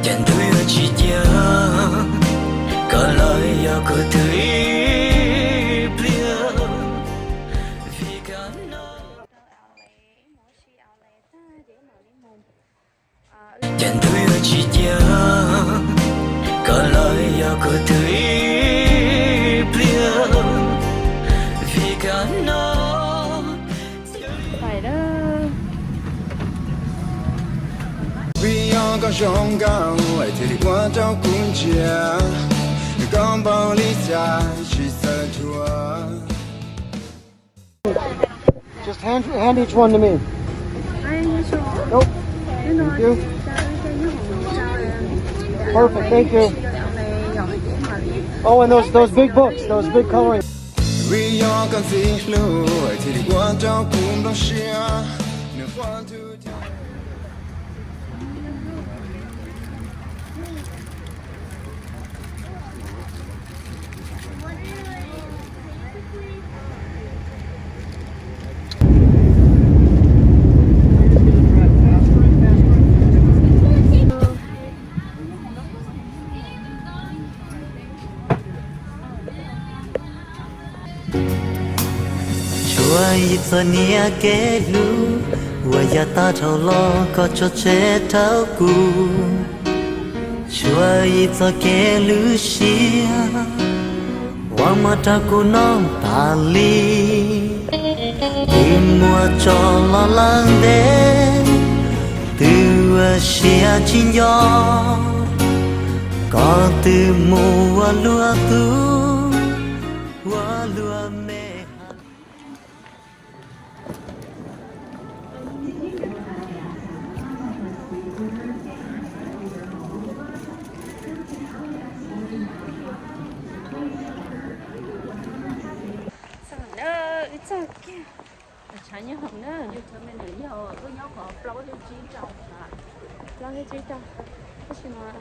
Cas ntuj yuav tsis cia koj los yog kuv thwv ib pliag, vim koj no. Cas ntuj yuav tsis cia koj los yog kuv thwv ib pliag, vim koj no. Vim yog koj zoo nkauj thiaj li ua rau kuv ntsia, koj npaum li cas tsis txawj thuam. Just hand, hand each one to me. Nope. Thank you. Perfect, thank you. Oh, and those, those big books, those big coloring. Vim yog koj ntxim hlub thiaj li ua rau kuv nplooj siab, nws quaj ntuj. Tshuav ib txoj niam kev hlub uas yav tag dhau los koj tso tseg rau kuv. Tshuav ib txoj kev hlub siab uas muab rau kuv noj tas li. Twb muaj tso los lawm ntev, twb ua siab tsis nco, koj twb mus ua luag tub, ua luag me. Txog na, wb txog kiag. Tshav nyob hoom na. Plaub thiab tsib rau, tab sis mas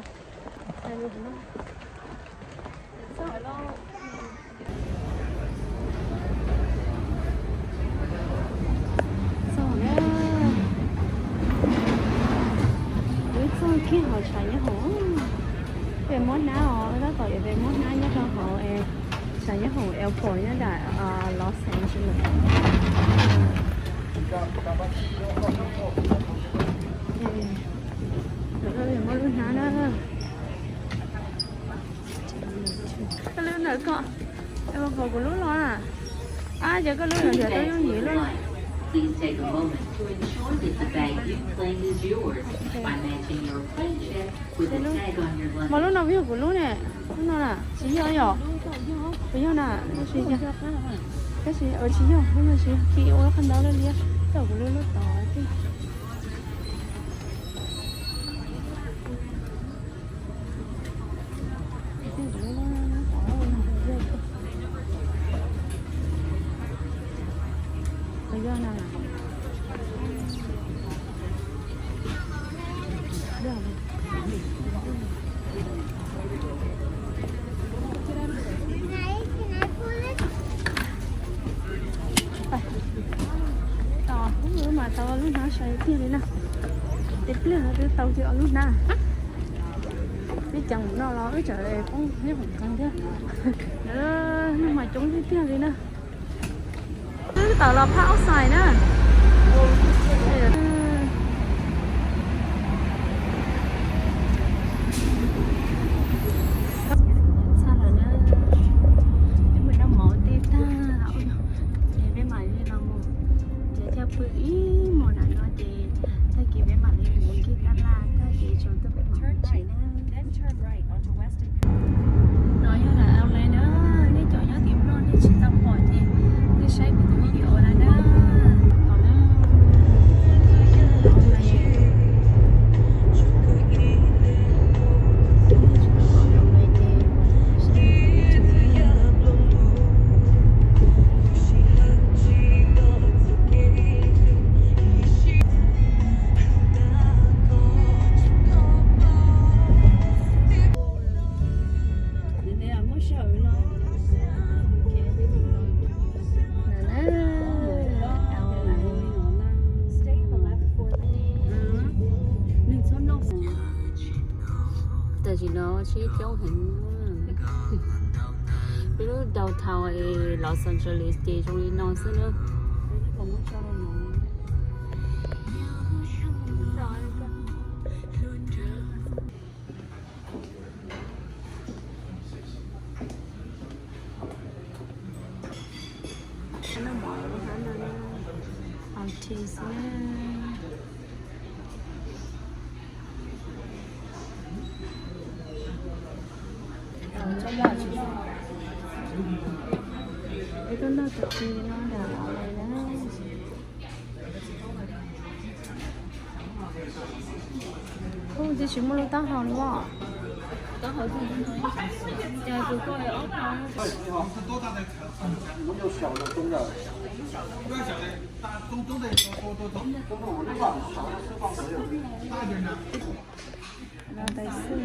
txog na, wb txog kiag hauv tshav nyob hoom. Peb muab hnab os, tab tom yuav peb muab hnab nyob rau hauv es tshav nyob hoom airport nyob nram Los Angeles. Muab lub hnab na. Koj lub ntawm koj, es puas pom kuv lub los na? Ab, ces koj lub ntawm nrhiav tau yooj yim lub. Mas lub no puas yog kuv lub ne? Lub no na, tsis yog yom? Puas yog na? Tab sis, tab sis tsis yog, lub no tsis yog, kis ua qhov ntawd li, coj kuv lub lub tod. Tos wb mas tau lub hnab sai tiag li na. Tej pliag twb tau kiag lub hnab. Peb ceev mus no los wb tseem poob nyob hoom kawg thiab. Nag hmo coob tiag tiag li na. Twb tawm los phab outside na. Txog lawm na, peb mus noj mov tej tag, ces peb mam li los mus, ces thiaj pw ib hmos na no ces tag kis peb mam li mus kev taj laj tag ces tsaus ntuj peb mam li tsev na. No yog lam au lais na, nej cov nyob tim Nplog nej tsis tau pom ces nej saib kuv tus video lawm na. Tom na. Muab sij hawm no. Tam sim no tsheb coob heev. Peb lub downtown Los Angeles ces zoo li no xwb na. Artist na. Peb tuaj noj tus ti no nram no lawm na. Ub, twb tsis muaj lub taub hau li os. No tais xwb.